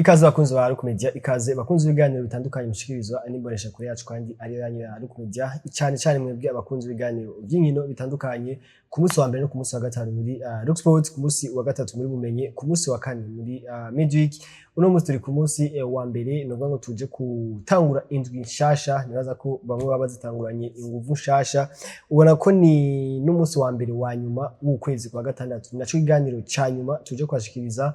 Ikaze bakunzi ba Rock Media, ikaze bakunzi b'ibiganiro bitandukanye mushikirizwa n'imbonesha kure yacu kandi ariyo yanyu ya Rock Media, cyane cyane mwebwe abakunzi b'ibiganiro by'inkino bitandukanye ku munsi wa mbere no ku munsi wa gatanu muri Rock Sports, ku munsi wa gatatu muri Bumenye, ku munsi wa kane muri Midweek. Uno munsi turi ku munsi wa mbere, ni ukuvuga ngo tuje gutangura indwi nshasha. Nibaza ko bamwe baba bazitanguranye inguvu nshasha. Ubona ko ni n'umunsi wa mbere wa nyuma w'ukwezi kwa gatandatu, naco kiganiro ca nyuma tuje kwashikiriza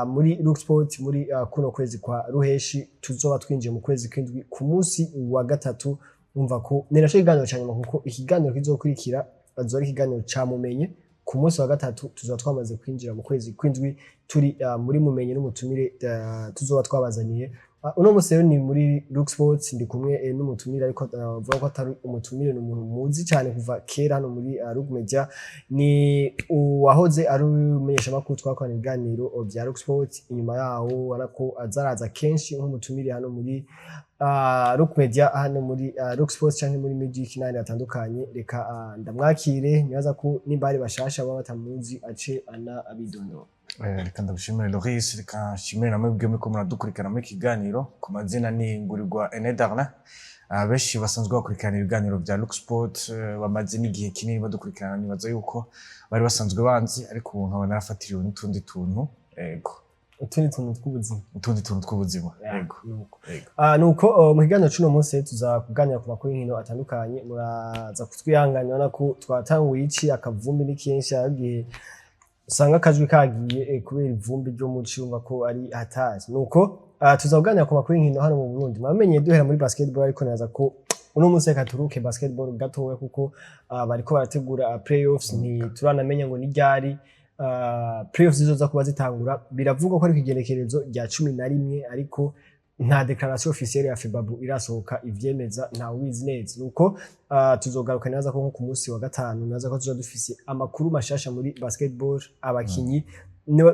muri Rock Sport muri kuno kwezi kwa ruheshi. Tuzoba twinjiye mu kwezi kw'indwi ku munsi wa gatatu. Umva ko ni naco kiganiro ca nyuma, kuko ikiganiro kizokurikira azoba ari ikiganiro ca Mumenye ku munsi wa gatatu. Tuzoba twamaze kwinjira mu kwezi kw'indwi, turi muri Mumenye n'umutumire tuzoba twabazaniye. Uno munsi rero ni muri Rock Sports, ndi kumwe n'umutumire, ariko vuga ko atari umutumire, ni umuntu muzi cyane kuva kera hano muri Rock Media. Ni uwahoze ari umumenyeshamakuru twakorana ibiganiro bya Rock Sports. Inyuma yaho ubona ko azaraza kenshi nk'umutumire hano muri Rock Media, hano muri Rock Sports canke muri Magic n'ahandi hatandukanye. Reka ndamwakire. Nibaza ko nimba ari bashasha baba batamuzi, ace ana abidondora. Reka ndagushimire Loris, reka nshimire namwe bwe muriko muradukurikirana muri iki kiganiro. Ku mazina ni Ngurirwa Ene Darlin. Benshi basanzwe bakurikirana ibiganiro bya Lux Sport, bamaze n'igihe kinini badukurikirana, nibaza yuko bari basanzwe banzi, ariko ubu nkaba narafatiriwe n'utundi tuntu. Ego. Utundi tuntu tw'ubuzima. Utundi tuntu tw'ubuzima. Ego. Nuko. Ego. Nuko mu kiganiro c'uno munsi tuza kuganira ku makuru y'inkino atandukanye. Muraza kutwihanganira, urabona ko twatanguye ici akavumbi ni kenshi, hari igihe usanga akajwi kagiye kubera ivumbi ryo mu ci, wumva ko ari hatari. Nuko tuza kuganira ku makuru y'inkino hano mu Burundi. Mwamenye duhera muri basketball, ariko naza ko uno munsi reka turuke basketball gatoya, kuko bariko barategura playoffs. Ntituranamenya ngo ni ryari playoffs zizoza kuba zitangura. Biravugwa ko ari kw'igenekerezo rya 11, ariko nta déclaration officielle ya FEBABU irasohoka ivyemeza, nta ubizi neza. Nuko tuzogaruka, neza ko nko ku munsi wa gatanu naza ko tuzoba dufise amakuru mashasha muri basketball. Abakinyi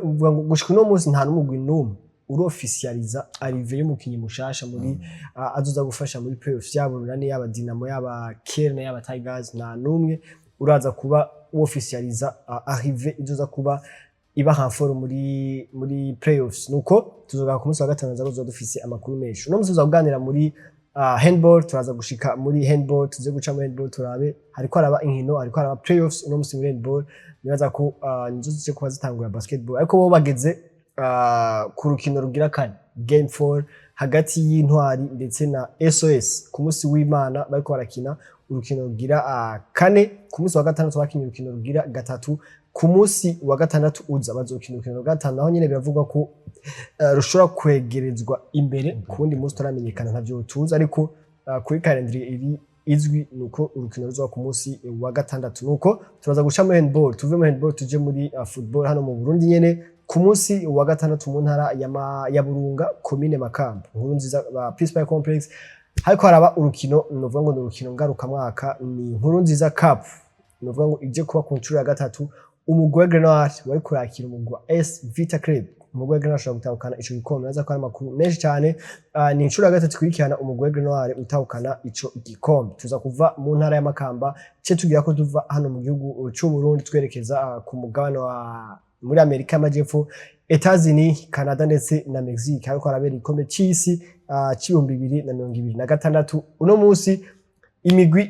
uvuga ngo gushika uno munsi nta n'umugwi n'umwe urofficializa arrivée y'umukinyi mushasha muri azoza gufasha muri playoffs, yaba Urunani, yaba Dinamo, yaba Kerne, yaba Tigers. Nta n'umwe uraza kuba officializa arrivée izoza kuba iba renfort muri playoffs. Nuko tuzogaruka ku munsi wa gatanu, naza tuzoba dufise amakuru menshi. Uno munsi tuza kuganira muri handball. Turaza gushika muri handball, tuze guca muri handball turabe hariko haraba inkino, hariko haraba playoffs uno munsi muri handball. Nibaza ko nizo zice kuba zitangura basketball, ariko bo bageze ku rukino rugira kane, game 4, hagati y'Intwari ndetse na SOS. Ku munsi w'Imana bariko barakina urukino rugira kane. Ku munsi wa gatandatu bakinye urukino rugira gatatu. Ku munsi wa gatandatu uza bazokina urukino rwa gatanu, naho nyene biravugwa ko rushobora kwegerezwa imbere ku wundi munsi utaramenyekana, ntavyo tuzi. Ariko kuri calendrier iri izwi nuko urukino ruzoba ku munsi wa gatandatu. Nuko turaza guca muri handball, tuve muri handball tuje muri football hano mu Burundi nyene. Ku munsi wa gatandatu mu ntara ya Burunga, komine Makamba, Nkuru Nziza ba Peace Park Complex, hariko haraba urukino, novuga ngo ni urukino ngarukamwaka, ni Nkuru Nziza Cup, novuga ngo ije kuba ku nshuro ya gatatu. Umugwi wa Grenade wari kurakira umugwi wa AS Vita Club. Umugwi wa Grenade ushobora gutahukana ico gikombe. Naza ko ari amakuru menshi cyane. Ni inshuro ya gatatu ikurikirana umugwi wa Grenade utahukana ico gikombe. Tuza kuva mu ntara ya Makamba, ce tugira ko tuva hano mu gihugu c'u Burundi, twerekeza ku mugabane wa muri Amerika y'Amajepfo, Etats-Unis, Canada ndetse na Mexique, hariko harabera igikombe c'isi c'2026. Uno munsi imigwi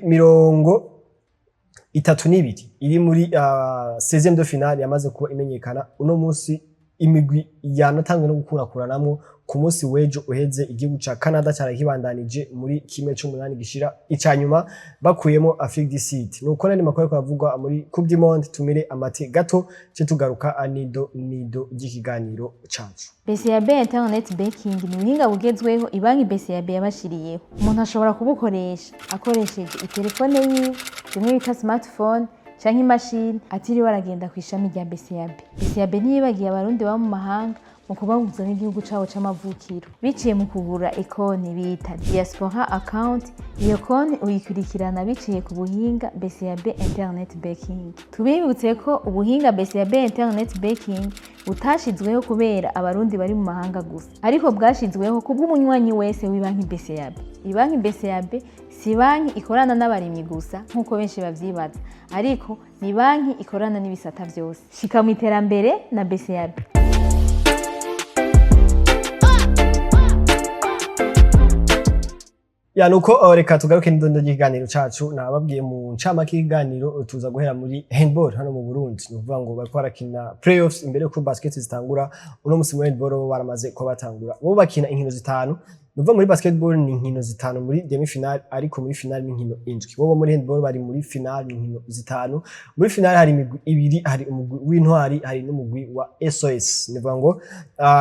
32 iri muri 16e de finale yamaze kuba imenyekana. Uno munsi imigwi yanatanzwe no gukurakuranamwo. Ku munsi w'ejo uheze igihugu ca Canada cyari kibandanije muri 1/8 gishira ica nyuma, bakuyemo Afrique du Sud. Nuko nandi makuru ariko aravugwa muri Coupe du Monde. Tumire amate gato, ce tugaruka nido nido ry'ikiganiro cacu. BCAB Internet Banking ni ubuhinga bugezweho ibanki BCAB yabashiriyeho. Umuntu ashobora kubukoresha akoresheje itelefone yiwe, bimwe bita smartphone, canke imashini, atiriwe aragenda ku ishami rya BCAB. BCAB ntiyibagiye Abarundi baba mu mahanga mu kubahuza n'igihugu cabo c'amavukiro, biciye mu kugura ikonti bita Diaspora Account. Iyo konti uyikurikirana biciye ku buhinga BCAB Internet Banking. Tubibutse ko ubuhinga BCAB Internet Banking butashizweho kubera Abarundi bari mu mahanga gusa, ariko bwashizweho kubw'umunywanyi wese w'ibanki BCAB. Ibanki BCAB si banki ikorana n'abarimyi gusa nk'uko benshi bavyibaza, ariko ni banki ikorana n'ibisata vyose. Shika mu iterambere na BCAB. Ya, nuko reka tugaruke n'idondo ry'ikiganiro cacu. Nababwiye mu ncamake y'ikiganiro, tuza guhera muri handball hano mu Burundi. Ni ukuvuga ngo bariko barakina playoffs imbere yuko basket zitangura. Uno musi muri handball bo baramaze kuba batangura, bo bakina inkino zitanu. Ni ukuvuga muri basketball ni inkino zitanu muri demi finale, ariko muri finale ni inkino indwi. Bo muri handball bari muri finale, ni inkino zitanu. Muri finale hari imigwi ibiri: hari umugwi w'Intwari, hari n'umugwi wa SOS. Ni ukuvuga ngo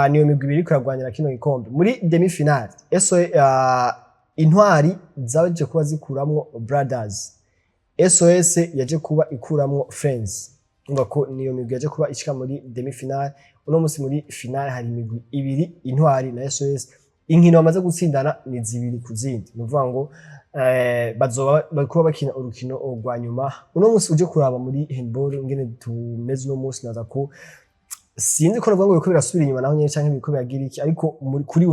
niyo migwi ibiri iriko iragwanira kino gikombe. Muri demi finale SOS, Intwari zaje kuba zikuramwo Brothers, SOS yaje kuba ikuramwo Friends. Umva ko niyo migwi yaje kuba ishika muri demi finale. Uno musi muri finale hari imigwi ibiri, Intwari na SOS. Inkino bamaze gutsindana ni 2-0. Ni ukuvuga ngo bazoba bariko bakina urukino rwa nyuma. Uno musi uje kuraba muri handball ingene tumeze uno musi, naza ko sinzi ko navuga ngo biriko birasubira inyuma naho nyene canke biriko biragira iki, ariko kuri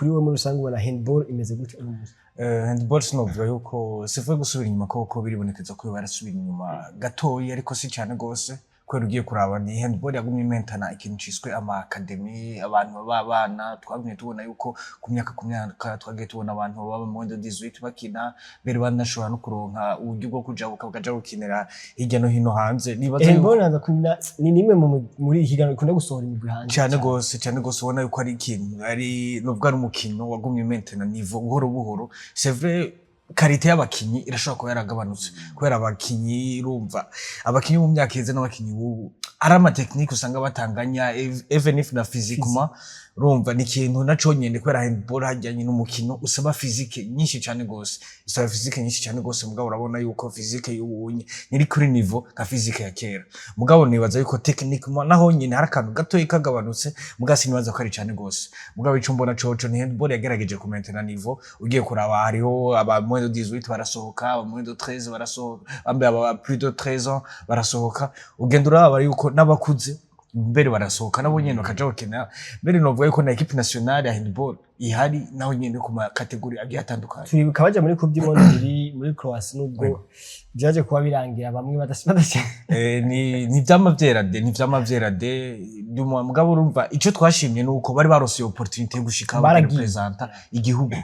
wewe muri rusange ubona handball imeze gute uno musi? Handball sinovuga yuko sivuye gusubira inyuma, koko biribonekeza ko barasubira inyuma gatoyi, ariko si cyane gose, kubera ugiye kuraba ni handball yagumye imentana ikintu ciswe ama academy, abantu b'abana. Twagumye tubona yuko ku myaka twagiye tubona abantu baba mu moins 18 bakina, mbere banashobora no kuronka uburyo bwo kujabuka bakaja gukinira hirya no hino hanze. Nibaza yuko Handball naza kumenya ni nimwe muri iki kiganiro ikunda gusohora imigwi hanze. Cyane gose, cyane gose. Ubona yuko ari ikintu ari nubwo ari umukino wagumye mentena niveau buhoro buhoro. C'est vrai, qualité y'abakinyi irashobora kuba yaragabanutse, kubera abakinyi, urumva, abakinyi mu myaka iheze n'abakinyi b'ubu ari ama techniques usanga batanganya, even if na physiquement, urumva, ni ikintu naco nyene, kubera handball hajyanye n'umukino usaba physique nyinshi cyane gose, usaba physique nyinshi cyane gose. Mugabo urabona yuko physique y'ubunye ntiri kuri niveau nka physique ya kera. Mugabo nibaza yuko techniquement naho nyene hari akantu gatoyi kagabanutse, mugabo sinibaza ko ari cyane gose. Mugabo ico mbona coco ni handball yagerageje kumentena niveau. Ugiye kuraba, hariho aba moins de 18 barasohoka, aba moins de 13 barasohoka, bambe aba plus de 13 ans barasohoka. Ugenda uraba yuko n'abakuze mbere barasohoka, nabo nyene bakaja gukina. Mbere novuga yuko na équipe nationale ya handball ihari naho nyene ku ma catégories agiye atandukanye. Turibuka baja muri Coupe du Monde muri Croatie, nubwo byaje kuba birangira bamwe badashye. Ni vyama vyera de, ni vyama vyera de ndumwa. Mugabo urumva, ico twashimye nuko bari baronse iyo opportunité yo gushika Baragiye. Bakarepresenta igihugu.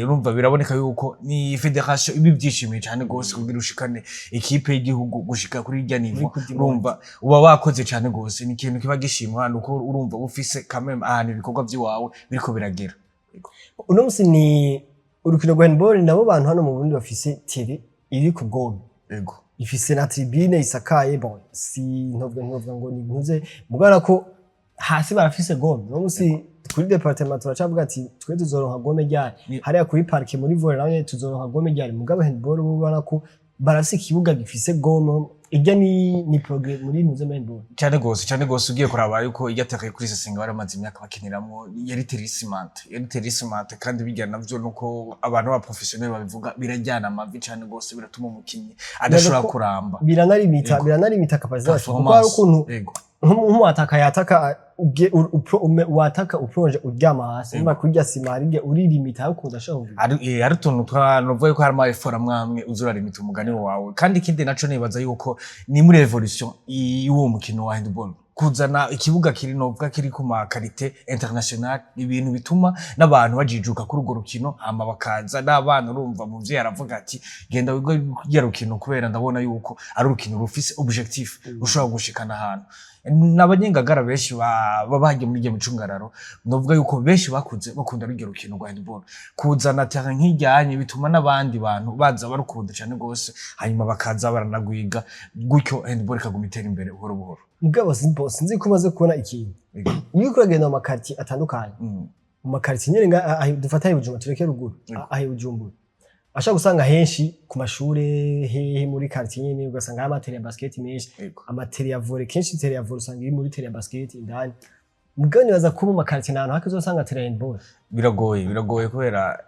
Urumva biraboneka yuko ni fédération ibi byishimiye cyane gose kugira ushikane équipe y'igihugu gushika kuri irya niveau. Coupe du Monde. Urumva uba wakoze cyane gose, ni ikintu kiba gishimwa, nuko urumva uba ufise quand même ahantu ibikorwa vy'iwawe biriko biragera. Uno musi ni urukino rwa handball, nabo bantu hano mu Burundi bafise terrain iri ku gomme, ifise na tribune isakaye. Bon, si ntovuga ngo ni ntuze mugana ko hasi barafise gomme. Uno musi kuri département turacavuga ati twe tuzoronka gomme ryari? Hariya kuri parc muri volley naho nyene tuzoronka gomme ryari? Mugabo handball bo ubona ko barafise ikibuga gifise gomme. Irya ni progrès muri ntuze muri handball. Cyane gose, cyane gose. Ugiye kuraba yuko irya terrain kuri Sesenga baramaze imyaka bakiniramwo yari terrain cimentée, yari terrain cimentée, kandi bijya navyo nuko abantu ba professionnel babivuga, birajyana amavi cyane gose, biratuma umukinyi adashobora kuramba. Biranarimita biranarimita capacité yacu, kuko hari ukuntu nk'umwataka yataka wataka uplonje uryama hasi. Niba kurya sima hari igihe uririmita ariko udashobora kugira. Hari utuntu twa nuvuga yuko harimo effort amwe uza urarimita umugani wawe. Kandi ikindi naco nibaza yuko ni muri évolution y'uwo mukino wa handball, kuzana ikibuga kiri novuga kiri ku ma qualité international, ibintu bituma n'abantu bajijuka kuri urwo rukino, hama bakaza n'abana. Urumva muvyeyi aravuga ati genda wige rurya rukino, kubera ndabona yuko ari urukino rufise objectif rushobora gushikana ahantu. N'abanyengagara benshi baba bagiye muri iryo micungararo, novuga yuko benshi bakuze bakunda rurya rukino rwa handball. Kuzana terrain nk'ijyanye bituma n'abandi bantu baza barukunda cyane gose, hanyuma bakaza baranagwiga gutyo, handball ikaguma itera imbere buhoro buhoro. Mugabo sinzi ko umaze kubona ikintu: iyo uriko uragenda mu ma quartiers atandukanye, mu ma quartiers nyene dufata ahi Bujumbura, tureke ruguru, ahi Bujumbura ashobora gusanga henshi ku mashure, hehe muri quartier nyene, ugasanga hari ama terrains ya basket menshi, ama terrains ya volley kenshi. Terrain ya volley usanga iri muri terrain ya basket indani. Mugabo nibaza ko mu ma quartiers nta hantu hake uzosanga terrain ya handball. Biragoye, biragoye, kubera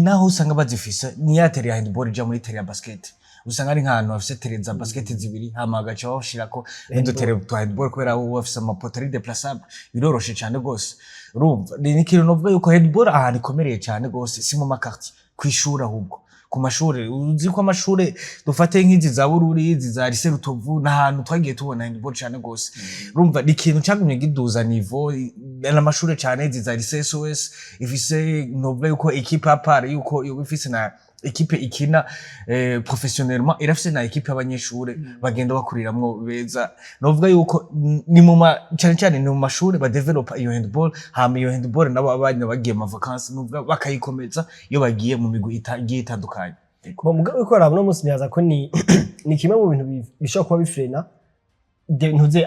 naho usanga bazifise, ni ya terrain ya handball ija muri terrain ya basket. Usanga ari nk'ahantu bafise terrain za basket zibiri, hama bagaca bashirako n'udu terrain twa handball, kubera bo bafise ama poteaux ari déplaçable, biroroshe cane gose. Urumva ni ikintu novuga yuko handball ahantu ikomereye cane gose si mu ma quartiers, kw'ishuri ahubwo. Ku mashure, uzi ko amashure, dufate nk'izi za Bururi, izi za Lycée Rutovu, n'ahantu twagiye tubona handball cane gose. Urumva ni ikintu cagumye giduza niveau n'amashure cane. Izi za Lycée SOS ifise, novuga yuko équipe à part yuko yoba ifise na équipe ikina professionnellement, irafise na équipe y'abanyeshure bagenda bakuriramwo beza. Novuga yuko ni mu ma cane cane ni mu mashure badevelopa iyo handball, hama iyo handball nabo abana bagiye mu vacances, novuga bakayikomeza iyo bagiye mu migwi igiye itandukanye. Bon, mugabo uriko uraraba uno munsi, nibaza ko ni kimwe mu bintu bishobora kuba bifrena ntuze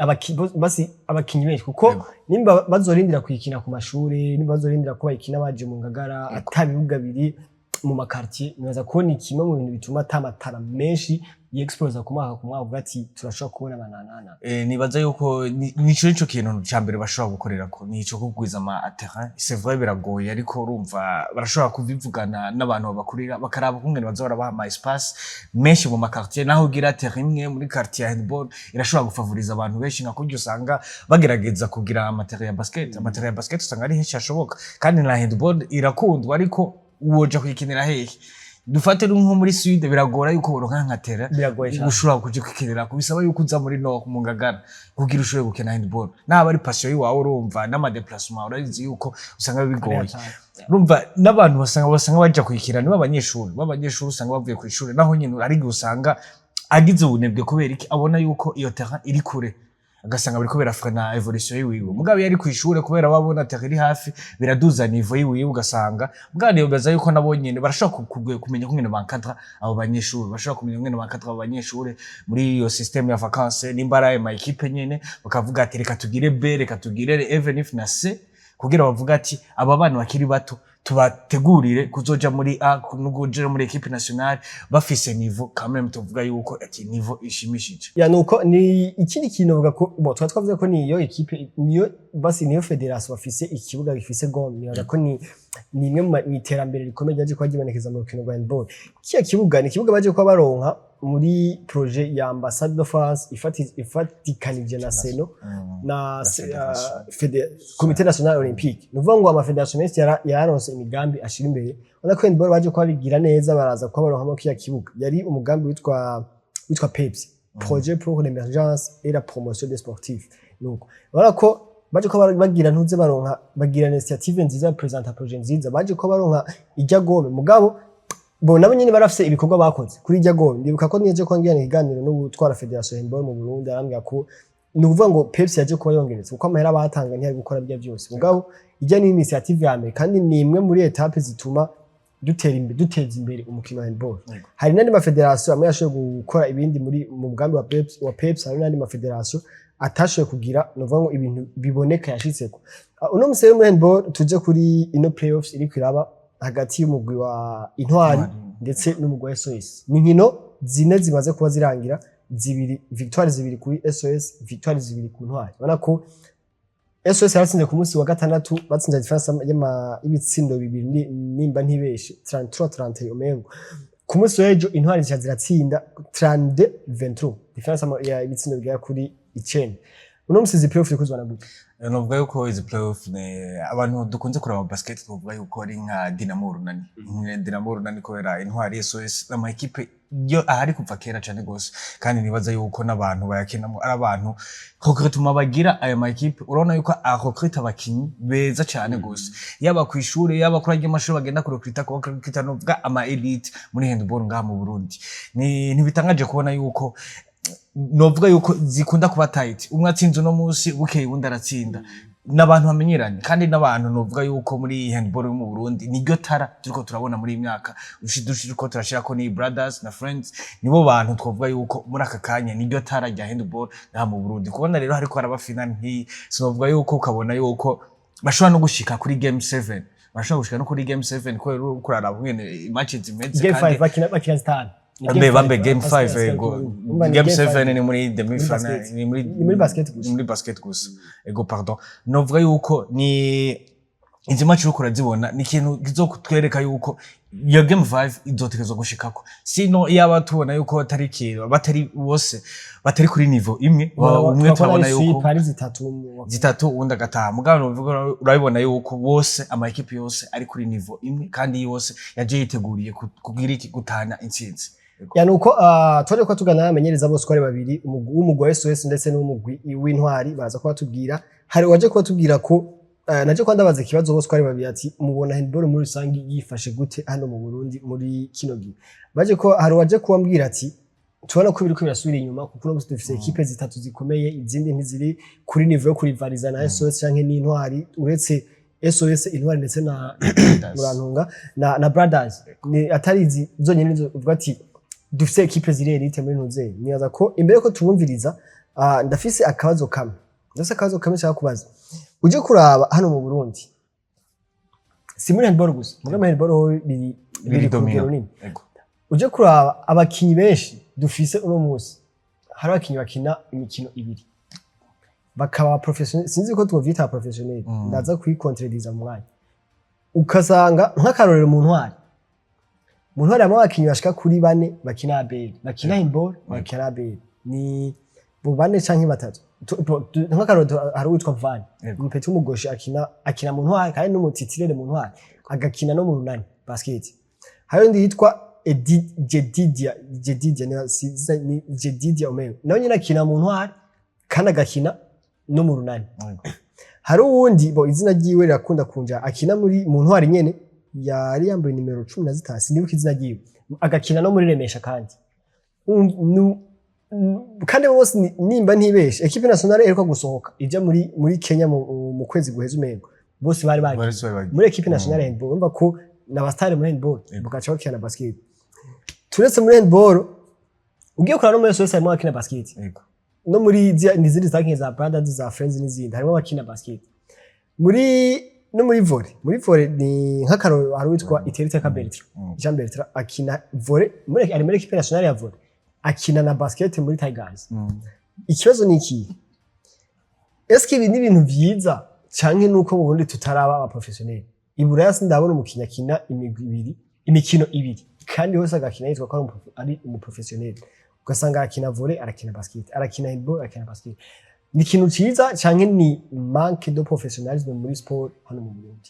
basi abakinyi benshi, kuko nimba bazorindira kuyikina ku mashuri, nimba bazorindira ko bayikina baje mu Ngagara, ata bibuga biri mu ma quartier, nibaza ko ni kimwe mu bintu bituma ata matara menshi yexplosa ku mwaka ku mwaka, uvuga ati turashobora kubona bananana. Nibaza yuko nico kintu ca mbere bashobora gukorerako, nico kugwiza ama terrain. C'est vrai, biragoye, ariko urumva barashobora kubivugana n'abantu babakurira, bakaraba ukungene baza barabaha ama espace menshi mu ma quartier. Naho ugira terrain imwe muri quartier ya handball, irashobora gufavoriza abantu benshi, nka kurya usanga bagerageza kugira ama terrain ya basket. Ama terrain ya basket usanga ari henshi hashoboka, kandi na handball irakundwa, ariko woja kuyikinira hehe? Dufate nko muri Sud, biragora yuko boronka nka terrain Biragoye cane. ushobora kuja kwikinira, bisaba yuko uza muri nord mu Ngagara kugira ushobore gukina handball, naba ari passion yiwawe. Urumva n'ama déplacement, urabizi yuko usanga bigoye. Urumva n'abantu basanga baja kuyikina nibo abanyeshuri usanga bavuye ku ishuri, naho nyine ari igihe usanga agize ubunebwe. Kubera iki? Abona yuko iyo terrain iri kure, agasanga biriko birafrena évolution yiwiwe. Mugabo iyo ari kw'ishure, kubera babona terrain iri hafi, biraduza niveau yiwiwe. Ugasanga mugabo nibaza yuko nabo nyene barashobora kumenya kungene bankadra abo banyeshure, bashobora kumenya kungene bankadra abo banyeshure muri iyo système ya vacances, nimba ari ayo ma équipe nyene, bakavuga ati reka tugire B, reka tugire even if na C, kugira bavuga ati aba bana bakiri bato tubategurire kuzoja muri A no kuja muri équipe nationale bafise niveau quand même, tuvuga yuko ati niveau ishimishije. Ya, nuko ni ikindi kintu bavuga ko, bon, twari twavuze ko niyo équipe, niyo basi niyo fédération bafise ikibuga gifise gomme. Nibaza ko ni imwe mu iterambere rikomeye ryaje kuba ryibonekeza mu rukino rwa handball. Kiya kibuga ni ikibuga baje kuba baronka muri projet ya Ambassade de France ifatikanije na Seno na fédération. Comité National Olympique. Ni ukuvuga ngo ama fédération menshi yararonse imigambi ashira imbere. Urabona ko handball baje kuba bigira neza, baraza kuba baronkamo kiya kibuga. Yari umugambi witwa PEPS, Projet pour l'émergence et la promotion des sportifs. Nuko urabona ko baje ko bagira ntuze baronka, bagira initiative nziza, presenta projet nziza, baje ko baronka ijya gomme. Mugabo bo nabo nyene barafise ibikorwa bakoze kuri ijya gomme. Ndibuka ko niyeje ko ngirana ikiganiro n'utwara fédération handball mu Burundi, arambwira ko ni ukuvuga ngo PEPS yaje kuba yongereza, kuko amahera batanga ntiyari gukora bijya byose. Mugabo ijya ni initiative ya mbere, kandi ni imwe muri étape zituma dutera imbere, duteza imbere umukino wa handball. Hari n'andi ma fédération amwe yashoboye gukora ibindi muri mu mugambi wa PEPS, hari n'andi ma fédération atashoboye kugira, ni ukuvuga ngo ibintu biboneka yashitseko. Uno musi rero muri handball, tuje kuri ino playoffs iriko iraba hagati y'umugwi wa Intwari ndetse n'umugwi wa SOS. Ni inkino zine zimaze kuba zirangira, zibiri victoire zibiri kuri SOS, victoire zibiri ku Ntwari. Ubona ko SOS yaratsinze ku munsi wa gatandatu, batsinze différence y'ibitsindo bibiri, nimba ntibeshe 33 31 umengo. Ku munsi w'ejo Intwari zica ziratsinda 32 23, différence ya ibitsindo bigera kuri 9. Uno musi izi playoff ziriko zibana gute? Novuga yuko izi playoff ne abantu dukunze kuraba basket tuvuga yuko ari nka Dinamo Runani. Ni Dinamo Runani, kubera Intwari, SOS ama équipe yo ahari kuva kera cane gose, kandi nibaza yuko n'abantu bayakinamo ari abantu recrutement bagira. Ayo ma équipe urabona yuko arecruta abakinyi beza cane gose, yaba kw'ishure, yaba kuri arya mashuri bagenda kurecruta, kurecruta novuga ama élite muri handball ngaha mu Burundi. Ni ntibitangaje kubona yuko novuga yuko zikunda kuba tight, umwe atsinze uno munsi, bukeye uwundi aratsinda. N'abantu bamenyeranye, kandi n'abantu novuga yuko muri handball yo mu Burundi niryo tara turiko turabona muri iyi myaka turiko turashirako ni Brothers na Friends. Nibo bantu twovuga yuko muri aka kanya niryo tara rya handball ngaha mu Burundi. Kubona rero hariko haraba final nk'iyi, sinovuga yuko ukabona yuko bashobora no gushika kuri game 7, bashobora gushika no kuri game 7, kubera uriko uraraba ingene match zimeze. Game Kandi 5 bakina zitanu. Ni Bambe game bambe five, game basket- 5, ego. Umva ni Game game 7 five. ni muri demi final. Basket. Ni muri Ni muri basket gusa. Ni muri basket gusa, ego, pardon. Novuga yuko ni Izi match uriko urazibona, ni ikintu kizokutwereka yuko iyo game 5 izotegerezwa gushikako. Sino iyaba tubona yuko batari ikintu, batari bose, batari kuri niveau imwe, umwe turabona yuko ari zitatu zitatu, uwundi agataha. Mugabo nuvuga, urabibona yuko bose, ama équipe yose ari kuri niveau imwe, kandi yose yaje yiteguriye kugira iki? Gutahana intsinzi. Ya, nuko twaje kuba tugana n'abamenyereza bose uko ari babiri, umugwi w'umugwi wa SOS ndetse n'umugwi w'Intwari. Baza kuba batubwira. Hari uwaje kuba tubwira ko naje kuba ndabaza ikibazo bose uko ari babiri, ati mubona handball muri rusange yifashe gute hano mu Burundi muri kino gihe? Baje ko hari uwaje kubambwira ati tubona ko biriko birasubira inyuma, kuko uno munsi dufise équipe zitatu zikomeye, izindi ntiziri kuri niveau yo kurivariza na SOS canke n'Intwari, uretse SOS, Intwari ndetse na, murantunga, na Brothers. Ni atari izi zonyene nizo uvuga ati dufise équipe ziri élite muri ntuze. Nibaza ko imbere ko tubumviriza, ndafise akabazo kamwe nshaka kubaza. Uje kuraba hano mu Burundi, si muri handball gusa, muga muri handball ho biri ku rugero runini. Uje kuraba abakinyi benshi dufise uno munsi, hari abakinyi bakina imikino ibiri bakaba professionnel, sinzi ko twovyita professionnel, ndaza kuyikontrediza mu mwanya. Ukasanga nk'akarorero mu Ntwari harimo abakinyi bashika kuri bane bakina ABL, bakina handball, bakina ABL, ni bo bane canke batatu. Nk'akarorero hari uwitwa Van, umu petit w'umugoshi akina mu Ntwari kandi n'umu titulaire mu Ntwari, agakina no mu Runani basket. Hari undi yitwa Edi Jedidia, ni Jedidia umengo, nawe nyine akina mu Ntwari kandi agakina no mu Runani. Hari uwundi bo izina ryiwe rirakunda kunja, akina muri mu Ntwari nyene, yari yambaye nimero 15, sinibuka izina ryiwe, agakina no muri Remesha. Kandi kandi bose nimba ntibeshe, équipe nationale iheruka gusohoka ija muri Kenya mu kwezi guheza, umengo bose bari bagiye Bari bagiye. muri équipe nationale handball. Urumva ko n'aba stars muri handball bagaca bakina na basket. Turetse muri handball, ugiye kuraba no muri SOS harimo abakina basket, no muri n'izindi zakinye za Brothers, za Friends n'izindi, harimo abakina basket. Muri no muri volley, ni nk'akarorero hari uwitwa Iteriteka Bertrand, Jean Bertrand, akina volley ari muri équipe nationale ya volley, akina na basket muri Tigers. Ikibazo ni iki? Eske ibi ni ibintu vyiza, canke nuko mu Burundi tutaraba aba professionnel? I Buraya sindabona umukinyi akina imigwi ibiri, imikino ibiri, kandi hose agakina yitwa ko ari umu professionnel. Ugasanga arakina volley, arakina basket, arakina handball, arakina basket. Ni ikintu ciza, canke ni manque de professionnalisme muri sport hano mu Burundi?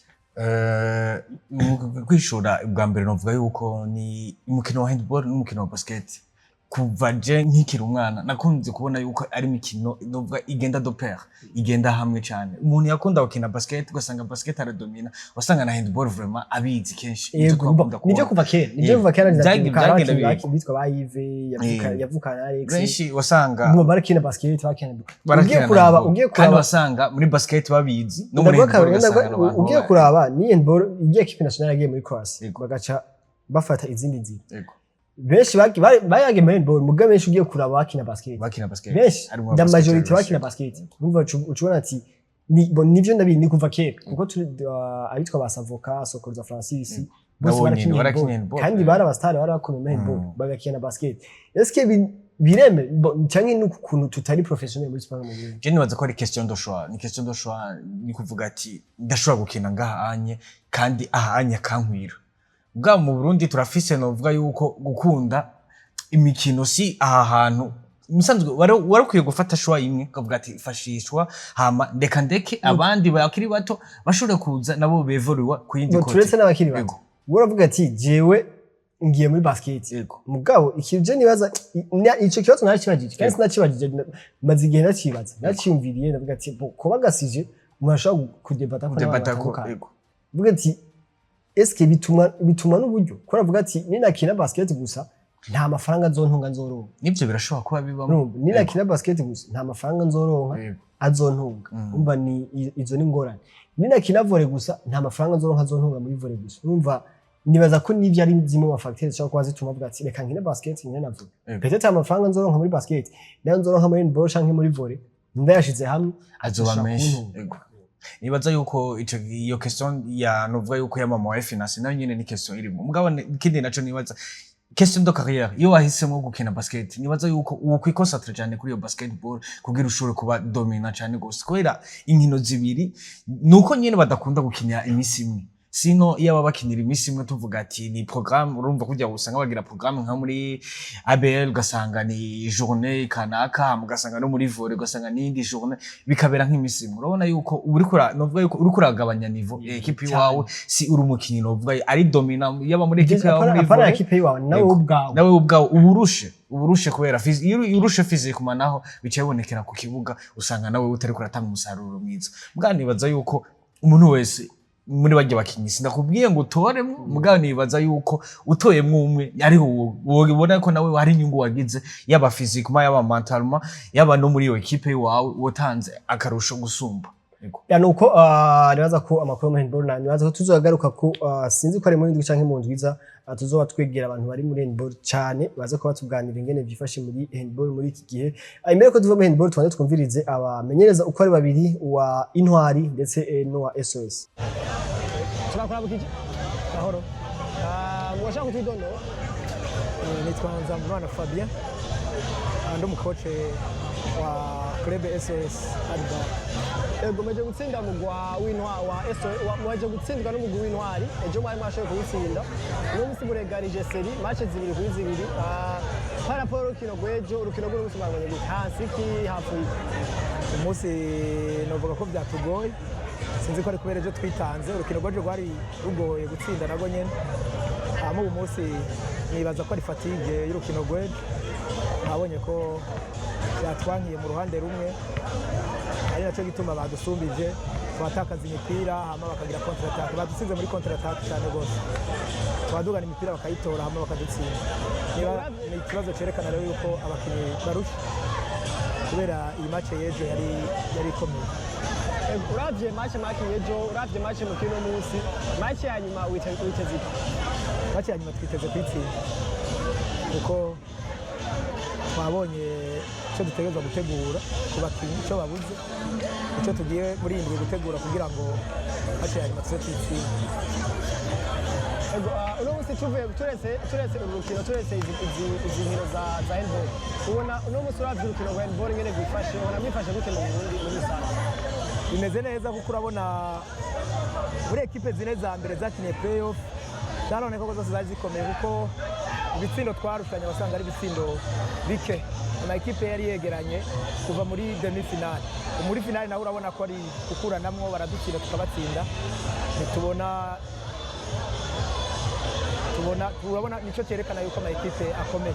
Mu kwishura bwa mbere, novuga yuko ni umukino wa handball n'umukino wa basket. Kuva je nkikiri umwana, nakunze kubona yuko ari imikino novuga igenda de pair, igenda hamwe cyane. Umuntu yakunda gukina basket, ugasanga basket aradomina, wasanga na handball vraiment abizi kenshi. Nivyo Yego, twakunda nivyo kubona. kuva kera, nivyo kuva kera. Ndavyibuka hari Byagenda abakinyi bitwa ba Yves yavukana na Alex. Benshi wasanga barakina basket, bakina barakina ugiye na kuraba handball. Ugiye Kandi kuraba wasanga muri basket babizi, no muri Ndaguha handball akarorero, ugasanga abantu ugiye kuraba ni handball igiye équipe nationale yagiye muri Croatia, bagaca bafata izindi nzira. Benshi bayagiye muri handball, muga benshi ugiye kuraba bakina basket. Bakina basket. Benshi, Harimo da basket majorité benshi. bakina basket. Urumva ucubona ati ni bo, nivyo ndabizi, ni kuva kera, kuko turi abitwa ba Savoka, Sokoroza Francis, bose Nabo nyene barakinye barakinye handball. handball. Kandi bari aba stars, bari bakomeye muri handball, bagakina basket. Est-ce bireme canke ni ukuntu tutari professionnel muri sport mu Burundi? Je nibaza ko ari question de choix, ni question de choix, ni kuvuga ati ndashobora gukina ngaha anye, kandi aha anye akankwira. Bwa mu Burundi turafise, novuga yuko gukunda imikino si aha hantu musanzwe wari ukwiye gufata choix imwe, ukavuga ati fashishwa, hama ndeka ndeke abandi bakiri bato bashobore kuza nabo bevoluwa ku yindi Ngo côté. Turetse n'abakiri bato, wowe uravuga ati jewe ngiye muri basket. Mugabo ikintu je nibaza, ico kibazo narakibajije kandi sinakibajije, maze igihe ndakibaza, naciyumviriye, ndavuga ati bo kuba gasije umuntu ashobora kudebata ko n'abantu Debata ko batandukanye. Vuga ati eske bituma n'uburyo ko aravuga ati ninakina basket gusa nta mafaranga nzontunga, nzoronka. Nivyo birashobora kuba bibamo. Urumva, ninakina basket gusa nta mafaranga nzoronka azontunga. Umva, ni izo ni ingorane. Ninakina volley gusa nta mafaranga nzoronka azontunga muri volley gusa. Urumva, nibaza ko n'ivyo ari zimwe mu ma facteurs zishobora kuba zituma avuga ati reka nkine basket, nkine na volley. Peut-être amafaranga nzoronka muri basket nayo nzoronka muri handball canke muri volley ndayashize hamwe azoba ashobora menshi. kuntunga. Yego. Nibaza yuko ico iyo question ya novuga yuko ya mama wa finance nayo nyene ni question irimo. Mugabo ikindi naco nibaza Question de carrière, iyo wahisemo gukina basket, nibaza yuko uwo kwi concentrer cyane kuri iyo basketball kugira ushobore kuba dominant cyane gose, kubera inkino zibiri nuko nyene badakunda gukinira imisi imwe. Sino iyo aba bakinira imisi imwe, tuvuga ati ni programme, urumva kujya usanga bagira programme nka muri ABL, ugasanga ni journée kanaka, hama ugasanga no muri volley ugasanga n'iyindi journée, bikabera nk'imisi imwe. Urabona yuko uriko novuga yuko uriko uragabanya niveau ya équipe iwawe. Si uri umukinyi novuga ari dominant, yaba muri équipe yawe, muri Apana volley. Équipe yiwawe, nawe Yego. ubwawe. Nawe ubwawe uba urushe kubera iyo urushe physiquement, naho bica bibonekera ku kibuga, usanga nawe utariko uratanga umusaruro mwiza. Mbwa nibaza yuko umuntu wese muri barya bakinyi, sindakubwiye ngo utoremwo, mugabo nibaza yuko utoyemwo umwe ariho wobona ko nawe hari inyungu wagize, yaba physiquement, yaba mentalement, yaba no muri iyo équipe iwawe, wotanze akarusho gusumba. Yego. Ya, nuko nibaza ko amakuru yo muri handball na nibaza ko tuzagaruka ko sinzi ko ari muri ndwi canke mu ndwiza, tuzoba twegera abantu bari muri handball cyane, baza kuba tuganira ingene vyifashe muri handball muri iki gihe. Imbere ko tuva muri handball, tubanze twumvirize abamenyereza uko ari babiri, uwa Intwari ndetse n'uwa SOS. Turakora bukije. Mahoro. Mwashaka kutwidondora? Nitwa Nzambimana Fabien. Ndi umu coach wa club SOS Alba. Ego, meje gutsinda mugwa w'intwa wa SOS, mwaje gutsindwa n'umugwi w'Intwari ejo, mwari mwashoboye kuwutsinda. Uno musi muregarije série match 2-2. Par rapport y'urukino rw'ejo, urukino rw'uno musi mwabonye gute? Hasi ki hapfuye iki? Umunsi novuga ko byatugoye, sinzi ko ari kubera ejo twitanze, urukino rw'ejo rwari rugoye gutsinda narwo nyene. Hama ubu munsi nibaza ko ari fatigue y'urukino rw'ejo, nabonye ko byatwankiye mu ruhande rumwe, ari nacyo gituma badusumbije, twatakaza imipira hama bakagira contre attaque. Badutsinze muri contre attaque cyane rwose, twadugana imipira bakayitora hama bakadutsinda. Niba ni ikibazo cyerekana rero yuko abakinnyi barusha kubera iyi match y'ejo yari ikomeye. Ego, uravye match mwakinye ejo, uravye match mukina uno munsi, match ya nyuma witeze iki? Match ya nyuma twiteze kuyitsinda, kuko twabonye icyo dutegerezwa gutegura ku bakinnyi, icyo babuze, icyo tugiye muri iyi ndwi gutegura kugira ngo match ya nyuma tuze tuyitsinde. Ego, uno munsi tuvuye turetse uru rukino, turetse izi nkino za handball, ubona uno munsi uravye urukino rwa handball ingene rwifashe, ubona mwifashe gute mu Burundi muri rusange? Bimeze neza, kuko urabona muri équipe zine za mbere zakinye playoff, byaraboneka ko zose zari zikomeye, kuko ibitsindo twarushanye wasanga ari ibitsindo bike. Ama équipe yari yegeranye kuva muri demi finale. Muri finale nawe urabona ko ari gukuranamwo, baradutsinda tukabatsinda. Ntitubona tubona turabona, nicyo cyerekana yuko ama équipe akomeye.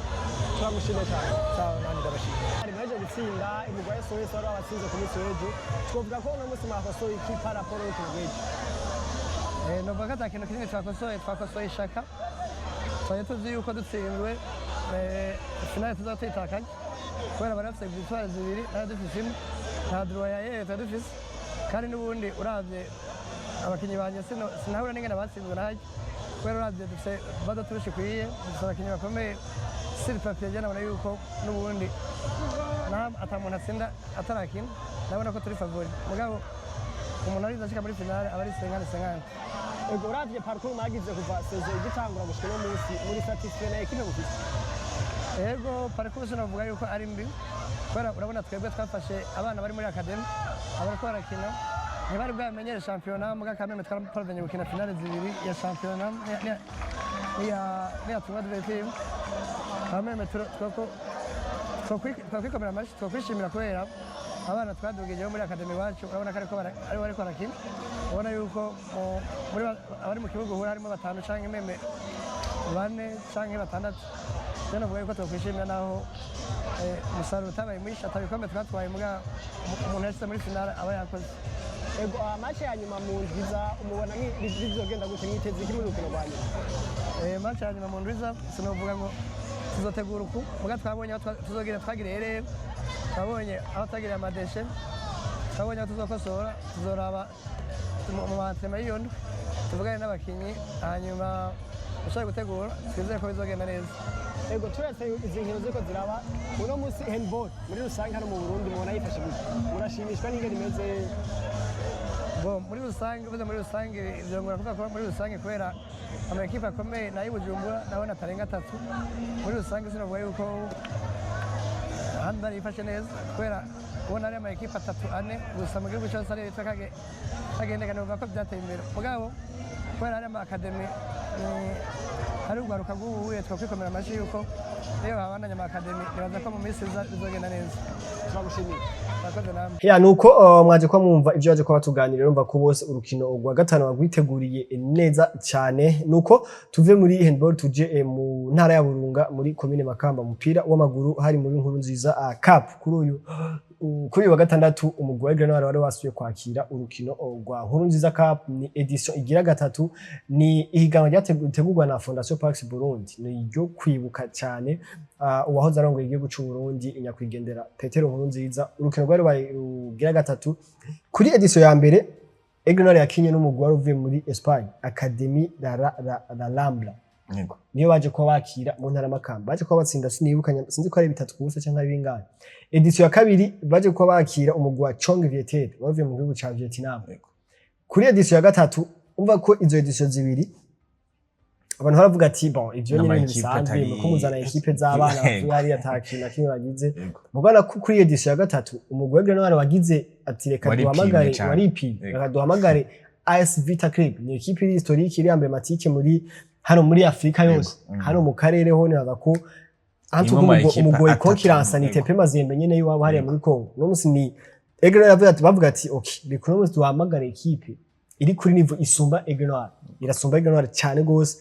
Turagushimiye cyane. Sawa, nanjye ndabashimiye. Hari mwaje gutsinda imugwa SOS wari wabatsinze ku munsi w'ejo. Twovuga ko uno munsi mwakosoye iki par rapport y'urukino rw'ejo? Novuga ko ata kintu kinini twakosoye, twakosoye ishaka. Twari tuzi yuko dutsinzwe finale tuzaba tuyitakaje, kubera bari bafise victoire zibiri, nayo dufise imwe, nta draw ya yeye twari dufise. Kandi n'ubundi uravye abakinyi banje, sinahura n'ingene batsinzwe nahajya, kubera uravye dufise badaturusha ikwiye, dufise abakinyi bakomeye. Sur papier je nabona yuko n'ubundi naho ata muntu atsinda atarakina, nabona ko turi favori, mugabo umuntu ariza ashika muri finale aba ari 50-50. Ego, uravye parcours mwagize kuva saison igitangura gushika uno munsi, muri satisfait na équipe mufise? Ego, parcours sinavuga yuko ari mbi, kubera urabona twebwe twafashe abana bari muri académie, abariko barakina ntibari bwamenyere shampiyona, muga kameme twaraparvenye gukina finale zibiri ya shampiyona n'iya tournoi de team. Kameme twako twakwikomera amashyi, twakwishimira kubera abana twadugije muri académie iwacu, urabona ko aribo bariko barakina. Ubona yuko muri abari mu kibuga uhura harimo batanu canke même bane canke batandatu. Rero navuga yuko twakwishimira naho umusaruro utabaye mwinshi, atabikombe twatwaye, muga umuntu yashyize muri finale aba yakoze. Ego, match ya nyuma mu ndwiza umubona bizogenda gute? Mwiteze iki muri rukino rwa nyuma? Match ya nyuma mu ndwiza sinovuga ngo tuzotegura uku, muga twabonye aho tuzogira, twagiriye rero, twabonye aho twagiriye ama déchets, twabonye aho tuzokosora. Tuzoraba mu ma entraînements y'iyo ndwi, tuvugane n'abakinyi, hanyuma ushobora gutegura, twizere ko bizogenda neza. Ego, turetse izi nkino ziriko ziraba uno munsi, handball muri rusange hano mu Burundi mubona yifashe gute? Murashimishwa n'ingene imeze? Bo muri rusange, uvuze muri rusange, vyongera kuvuga ko muri rusange, kubera ama équipe akomeye nayo Bujumbura nawe atarenga atatu. Muri rusange sinavuga yuko ahandi yifashe neza, kubera ubona ari ama équipe atatu, ane gusa mu gihugu cyose ariyo yitwa kagendeka. Novuga ko byateye imbere, mugabo kubera ari ama académie, hari urwaruka rw'ubuye, twakwikomera amashyi yuko niyo babandanya ama académie, nibaza ko mu minsi iza bizogenda neza. Turagushimiye. Murakoze namwe. Ya, nuko mwaje kuba mwumva ivyo baje kuba batuganirira. Urumva ko bose urukino rwa gatanu bagwiteguriye neza cyane. Nuko tuve muri handball tuje mu ntara ya Burunga, muri komine Makamba, umupira w'amaguru hari muri Nkuru Nziza Cup. Kuri uyu wa gatandatu umugwi wa Grenoble wari wasuye kwakira urukino rwa Nkuru Nziza Cup. Ni édition igira gatatu, ni ihiganwa ryategurwa na Fondation Pax Burundi, ni iryo kwibuka cyane uwahoze arongoye igihugu c'u Burundi, nyakwigendera Petero Nkurunziza. Urukino rwari rubaye rugira gatatu. Kuri édition ya mbere Aigle Noir yakinye n'umugwi wari uvuye muri Espagne, Academy La Rambla. Niyo baje kuba bakira mu ntara Makamba, baje kuba batsinda, sinibuka, sinzi ko ari 3-0 cyangwa ari bingahe. Édition ya kabiri baje kuba bakira umugwi wa Chong Viettel wavuye mu gihugu ca Vietnam. Kuri édition ya gatatu, umva ko izo édition zibiri abantu baravuga ati: "Bon, ivyo ni N'ama ibintu équipe bisanzwe, nuko muzana équipe z'abana bavuye hariya, ata kintu na kimwe bagize." Mugana ko kuri édition ya gatatu umugwi wa Grenoble wagize ati: "Reka Waripimye duhamagare." cane. Waripimye. "Reka duhamagare AS Vita Club." Ni équipe iri historique, iri emblématique muri hano muri Afrika yose. Hano mu karere ho nibaza ko Imwe mu ma équipe umugwi atatu, concurrence ni TP Mazembe nyene y'iwabo hariya muri Congo. No musi ni Aigle Noir yavuze ati, bavuga ati: "Okay, reka uno musi duhamagare équipe iri kuri niveau isumba Aigle Noir." Irasumba Aigle Noir cyane gose,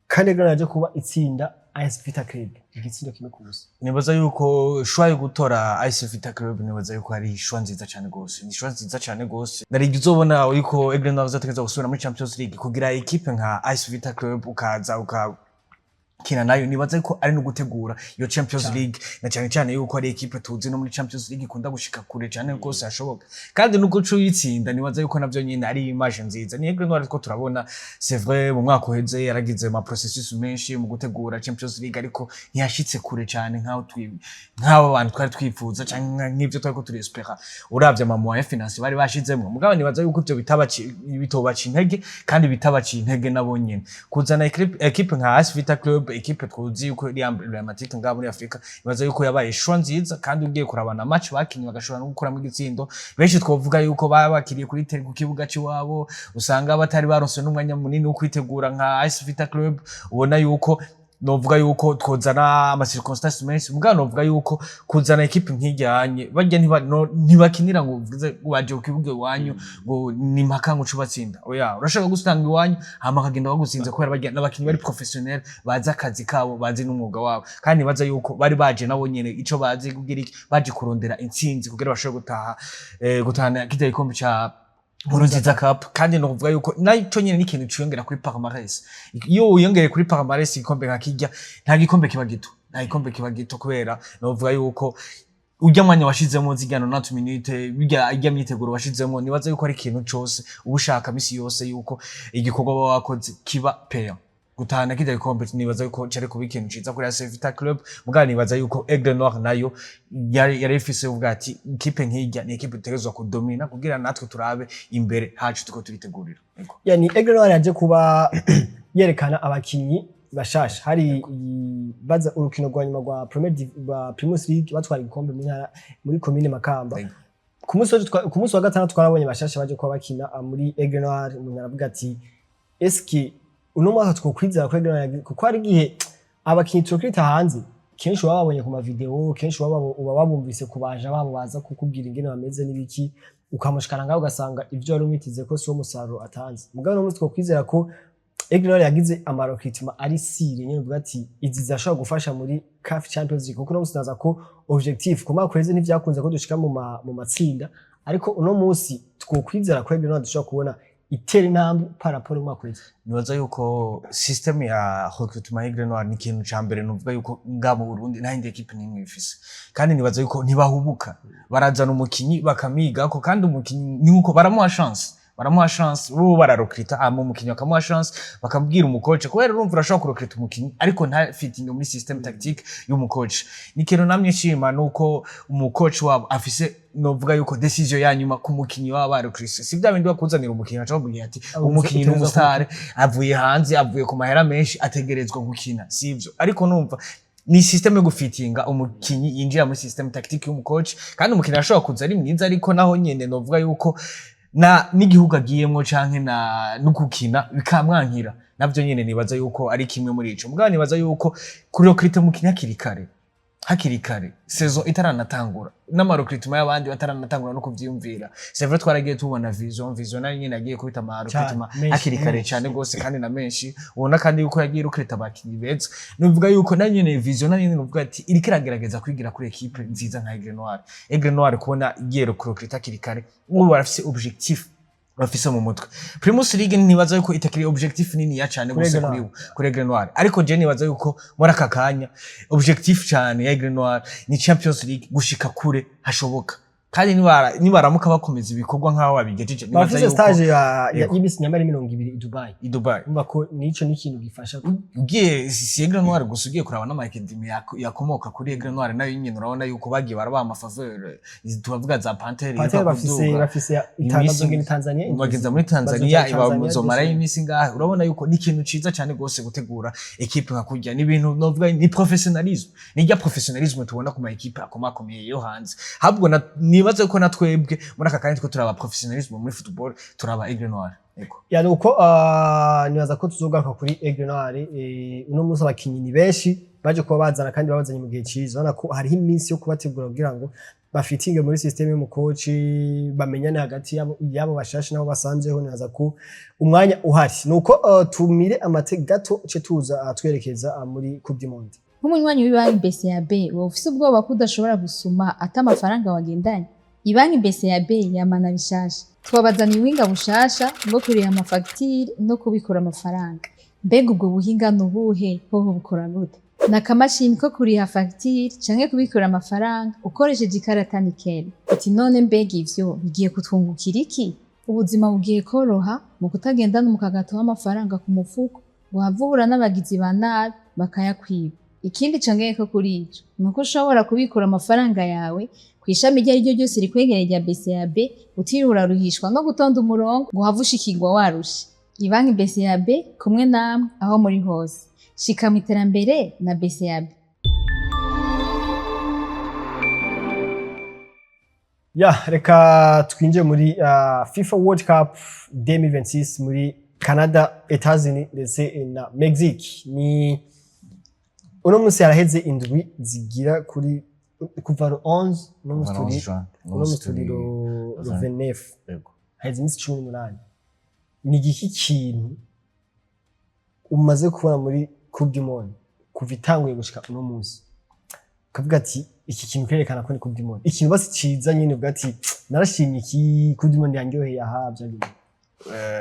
kandi Aigle Noir yaje kuba itsinda AS Vita Club igitsindo 1-0. Nibaza yuko choix yo gutora AS Vita Club, nibaza yuko ari choix nziza cyane gose, ni choix nziza cyane gose. Nari uzobona yuko Aigle Noir izategerezwa gusubira muri Champions League kugira équipe nka AS Vita Club ukaza uka kina nayo, nibaza yuko ari no gutegura iyo Champions League, na cyane cyane yuko ari équipe tuzi no muri Champions League ikunda gushika kure cyane rwose hashoboka. Kandi nuko uca uyitsinda, nibaza yuko navyo nyine ari image nziza. Ni Aigle Noir ko turabona, c'est vrai, mu mwaka uheze yaragize ama processus menshi mu gutegura Champions League, ariko ntiyashitse kure cyane nk'abo bantu twari twifuza canke nk'ivyo twari ko turespera, uravye ama moyens financiers bari bashizemwo. Mugabo nibaza yuko ivyo bitobaca intege, kandi bitabaciye intege nabo nyene kuzana équipe nka AS Vita Club, équipe tuzi yuko iri emblématique ngaha muri Afrika. Nibaza yuko yabaye choix nziza, kandi ugiye kurabana match bakinye bagashobora no gukuramo igitsindo, benshi twovuga yuko baba bakiriye ku kibuga c'iwabo, usanga batari baronse n'umwanya munini wo kwitegura nka AS Vita Club. Ubona yuko novuga yuko twozana ama circonstances menshi, mugabo novuga yuko kuzana équipe nk'ijyanye barya ntibakinira ngo uvuze waje ku kibuga iwanyu ngo ni mpaka ngo uce ubatsinda. Oya, urashaka gusanga iwanyu hama akagenda bagutsinze, kubera barya n'abakinyi bari professionnel, bazi akazi kabo, bazi n'umwuga wabo. Kandi nibaza yuko bari baje nabo nyene ico bazi kugira iki, baje kurondera intsinzi kugira bashobore gutahana kirya gikombe ca Nkurunziza Cup. Kandi nokuvuga yuko naco nyene ni ikintu ciyongera kuri palmarès. Iyo wiyongereye kuri palmarès igikombe nka kirya, nta gikombe kiba gito, nta gikombe kiba gito, kubera novuga yuko urya mwanya washizemo zirya 90 minutes, birya irya myiteguro washizemo, nibaza yuko ari ikintu cose uba ushaka misi yose, yuko igikorwa uba wakoze kiba payant. Gutahana kirya gikombe nibaza yuko cari kuba ikintu ciza kuri AS Vita Club. Mugabo nibaza yuko Aigle Noir nayo yari ifise uvuga ati ikipe nk'irya ni ikipe dutegerezwa kudomina kugira natwe turabe imbere hacu tuko turitegurira. Yego. Yani Aigle Noir yaje kuba yerekana abakinyi bashasha hari baza urukino rwa nyuma rwa rwa Primus League, batwara igikombe mu ntara, muri komine Makamba. Ku munsi wa gatandatu twarabonye bashasha baje kuba bakina muri Aigle Noir. Umuntu aravuga ati: "Eske uno mwaka twokwizera ko Aigle Noir kuko hari igihe abakinyi turokita hanze kenshi baba babonye ku ma vidéo, kenshi uba babumvise ku baja babo baza kukubwira ingene bameze n'ibiki, ukamushikana ngaho ugasanga ivyo wari umwiteze ko siwo musaruro atanze." Mugabo uno munsi twokwizera ko Aigle Noir yagize ama recrutement ari sûr nyene, uvuga ati izi zirashobora gufasha muri CAF Champions League, kuko uno munsi naza ko objectif ku mwaka uheze ntivyakunze ko dushika mu matsinda, ariko uno munsi twokwizera ko Aigle Noir dushobora kubona itera intambwe par rapport y'umwaka uheze? Nibaza yuko système ya recrutement Aigle Noir ni ikintu ca mbere nuvuga yuko nga mu Burundi nta yindi équipe n'imwe ifise. Kandi nibaza yuko ntibahubuka, barazana umukinyi bakamwigako, kandi umukinyi ni uko baramuha chance. Baramuha chance, bo bararecruta, ama umukinyi bakamuha chance, bakabwira umucoach, kubera urumva urashobora kurecruta umukinyi ariko nta fitting muri système tactique y'umucoach. Ni ikintu namye nshima, nuko umucoach wabo afise, novuga yuko décision ya nyuma ku mukinyi waba barecruse. Si bya bindi bakuzanira umukinyi baca bakubwira ati umukinyi ni umustar, avuye hanze, avuye ku mahera menshi, ategerezwa gukina. Sivyo? Ariko numva ni système yo gufitinga umukinyi yinjira muri système tactique y'umucoach. Kandi umukinyi ashobora kuza ari mwiza, ariko naho nyene novuga yuko na n'igihugu agiyemwo canke na no gukina bikamwankira, navyo nyene nibaza yuko ari kimwe muri ico. Mugabo nibaza yuko kuri recruter umukinyi hakiri kare, hakiri kare, saison itaranatangura, n'amarecrutement y'abandi bataranatangura no kuvyiyumvira. C'est vrai, twaragiye tubona Vision nayo nyene yagiye kubita amarecrutement menshi, hakiri kare menshi. Cyane gose, kandi na menshi. Ubona kandi yuko yagiye recruta abakinyi beza. Nuvuga yuko na nyene Vision nayo nyene nuvuga ati iriko iragerageza kwigira kuri équipe nziza nka Aigle Noir. Aigle Noir kubona igiye recruter hakiri kare, ubu barafise objectif bafise mu mutwe. Primus League ntibaza yuko itakiri objectif nini ya cyane Kuri gose Aigle kuri Noir. kuri Aigle Noir, ariko je nibaza yuko muri aka kanya objectif cyane ya Aigle Noir ni Champions League, gushika kure hashoboka. Kandi nibaramuka bakomeza ibikorwa nk'aho babigejeje, nibaza Bafise yuko stage Yego. y'imisi nyamara 20 i Dubai. I Dubai. Urumva ko nico ni ikintu gifasha. Ugiye, si Aigle Noir gusa, ugiye kuraba n'ama academy yakomoka kuri Aigle Noir, nayo nyene urabona yuko bagiye barabaha amafaveur. Tubavuga za Panthère. Panthère bafise bazogenda Tanzania. Bageza muri Tanzania. Bazoja Tanzania. Bazomarayo Dubai. iminsi ngahe. Urabona yuko ni ikintu ciza cyane gose gutegura équipe nka kurya. Ni ibintu novuga ni professionnalisme, ni rya professionnalisme tubona ku ma équipe akomakomeye yo hanze. Ahubwo nibaze ko na twebwe muri aka kanya two turaba professionnalisme muri football, turaba Aigle Noir. Yego. Yani uko nibaza ko tuzogaruka kuri Aigle Noir. Uno munsi abakinyi ni benshi baje kuba bazana, kandi babazanye mu gihe ciza. Urabona ko hariho iminsi yo kubategura kugira ngo bafitinge muri système y'umucoach, bamenyane hagati yabo bashashe nabo basanzeho. Nibaza ko umwanya uhari nuko tumire amate gato, ce tuza twerekeza muri Coupe du Monde. Nk'umunywanyi w'ibanki BCAB, wowe ufise ubwoba ko udashobora gusuma ata amafaranga wagendanye? Ibanki BCAB yamana bishasha. Twabazaniye ubuhinga bushasha bwo kuriha amafagitire no kubikura amafaranga. Mbega ubwo buhinga ni ubuhe? Hoho bukora gute? Ni akamashini ko kuriha fagitire canke kubikura amafaranga ukoresheje ikarata Nickel. Uti none mbega ivyo bigiye kutwungukira iki? Ubuzima bugiye koroha mu kutagendana umukagato w'amafaranga ku mufuko ngo uhave uhura n'abagizi ba nabi bakayakwiba. Ikindi congeyeko kuri ico ni uko ushobora kubikura amafaranga yawe kw'ishami iryo ari ryo ryose rikwegereye rya BCAB, utiriwe uraruhishwa no gutonda umurongo ngo uhave ushikirwa warushe. Ibanki BCAB, kumwe namwe aho muri hose. Shika mu iterambere na BCAB. Ya, reka twinjire muri FIFA World Cup 2026 muri Canada, Etats-Unis ndetse na Mexique. Ni uno munsi haraheze indwi zigira kuri kuva le 11, uno munsi turi le 29. Yego. Haheze iminsi 18. Ni igiki kintu umaze kubona muri Coupe du Monde kuva itanguye gushika uno munsi ukavuga ati iki kintu kerekana ko ni Coupe du Monde, ikintu basi ciza nyene uvuga ati narashimye iki, Coupe du Monde yanryoheye aha, byagenze?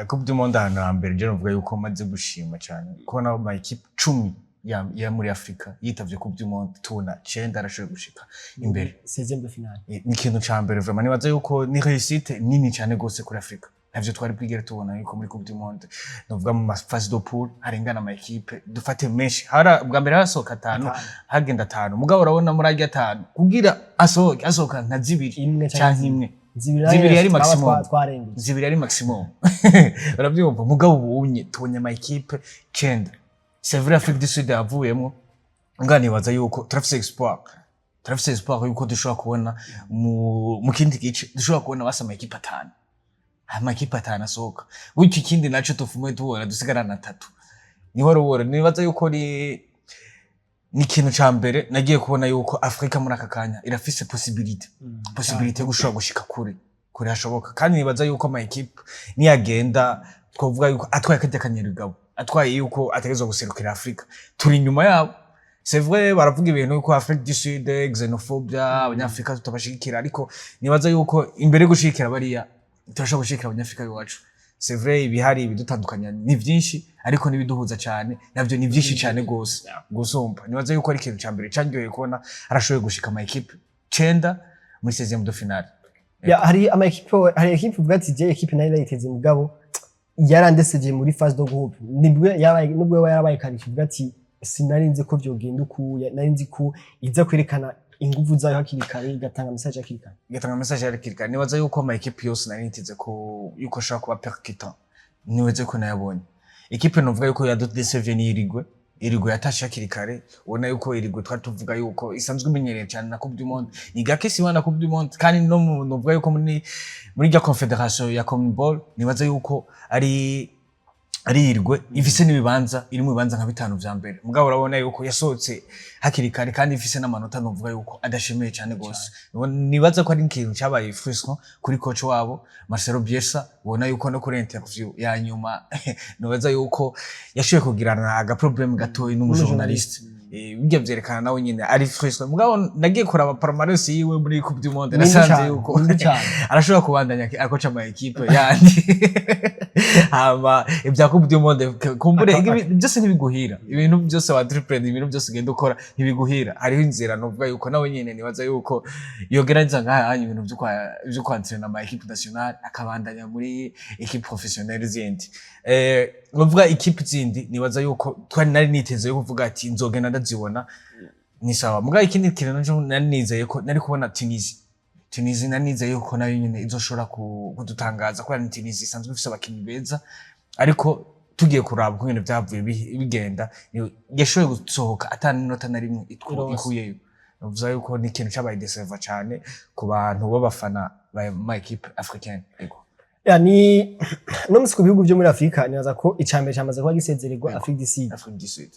Coupe du Monde, ahantu hambere je novuga yuko maze gushima cyane kubona ama équipe 10 ya muri Afrika yitavye Coupe du Monde, tubona cenda arashoboye gushika imbere. 16e de finale. Ni ikintu ca mbere vraiment nibaza yuko ni réussite nini cyane gose kuri Afrika. Ntavyo twari bwigere tubona yuko muri Coupe du Monde, novuga mu phase de poule, harengana ama équipe dufate menshi. Hara bwa mbere harasohoka atanu. Atanu. Hagenda atanu, mugabo urabona muri arya atanu kugira asohoke asohoka nka zibiri Imwe canke canke imwe. Zibiri. Zibiri yari twaba maximum. Twarengeje. Zibiri ari maximum, urabyumva? Mugabo ubunye tubonye ama équipe cenda. C'est vrai, Afrique du Sud yavuyemo, nga nibaza yuko turafise espoir yuko dushobora kubona mu kindi gice dushobora kubona basa ama équipe atanu, ama équipe atanu asohoka gutyo. Ikindi naco tufume tubona dusigarana atatu, niho rubora. Nibaza yuko ni ikintu ca mbere nagiye kubona yuko Afrika muri aka kanya irafise possibilité yo gushobora gushika kure kure hashoboka. Kandi nibaza yuko ama équipe niyagenda, twavuga yuko atwaye karya kanyarugabo, atwaye yuko ategerezwa guserukira Afrika, turi inyuma yabo. C'est vrai, baravuga ibintu yuko Afrique du Sud, xenophobia, abanyafrika tutabashigikira, ariko nibaza yuko imbere yo gushigikira bariya turashobora gushigikira abanyafrika iwacu. C'est vrai, ibihari ibidutandukanya ni vyinshi, ariko n'ibiduhuza cyane navyo ni vyinshi cyane gose gusumba. Nibaza yuko ari ikintu ca mbere canryoheye kubona arashoboye gushika ama équipe cenda muri 16e de finale. Ya, hari ama équipe, hari équipe uvuga ati je équipe nayo ndayiteze, mugabo yarandesevye muri phase de groupe, nibwo yabaye, nubwo yaba yarabaye qualifié, uvuga ati sinari nzi ko vyogenda uku, nari nzi ko iza kwerekana inguvu zayo hakiri kare, igatanga message hakiri kare. Igatanga message hakiri kare. Nibaza yuko ama équipe yose nari niteze ko yuko ashobora kuba percutant, nibaze ko nayabonye. Équipe novuga yuko yadudesevye ni Uruguay. Uruguay yatashe hakiri kare. Ubona yuko Uruguay twari tuvuga yuko isanzwe imenyereye cyane na Coupe du Monde, ni gake siba na Coupe du Monde, kandi no novuga yuko muri rya confédération ya CONMEBOL, nibaza yuko ari Uruguay ifise n'ibibanza, iri mu bibanza nka bitanu vya mbere. Mugabo urabona yuko yasohotse hakiri kare kandi ifise n'amanota novuga yuko adashemeye cyane gose. Nibaza ko ari ikintu cyabaye frustrant kuri coach wabo Marcelo Bielsa. Ubona yuko no kuri interview ya nyuma, nibaza yuko yashoboye kugirana aga problème gatoyi n'umujournaliste. Bijya vyerekana nawe nyine ari frustré. Mugabo nagiye kuraba palmarès yiwe muri Coupe du Monde, Ni mbi nasanze cane, yuko ni mbi cane. arashobora kubandanya akoca ama équipe yandi, hama ibya Coupe du Monde kumbure byose ntibiguhira. Ibintu byose wa entreprendre, ibintu byose ugenda ukora ntibiguhira, hariho inzira. Novuga yuko nawe nyene nibaza yuko yogerageza ngaha ibintu vyo kwantrena ama équipe nationale, akabandanya muri équipe professionnelle zindi. Novuga équipe zindi, nibaza yuko twari nari niteze yo kuvuga ati nzogenda ndazibona, ni sawa. Mugabo ikindi kintu naco nari nizeye ko nari kubona Tunisie. Tunisie nari nizeye yuko nayo nyene izoshobora kudutangaza, kubera ni Tunisie isanzwe ifise abakinyi beza, ariko tugiye kuraba uko ibintu vyavuye bigenda, yashoboye gusohoka ata n'inota na rimwe Ironse. ikuyeyo. Novuga yuko ni ikintu cabaye décevant cane ku bantu b'abafana ba ma équipe africaine. Yego. Ya, ni no musi ku bihugu byo muri Afrika, nibaza ko icambere cyamaze kuba gisezererwa, Afrique du Sud. Afrique du Sud.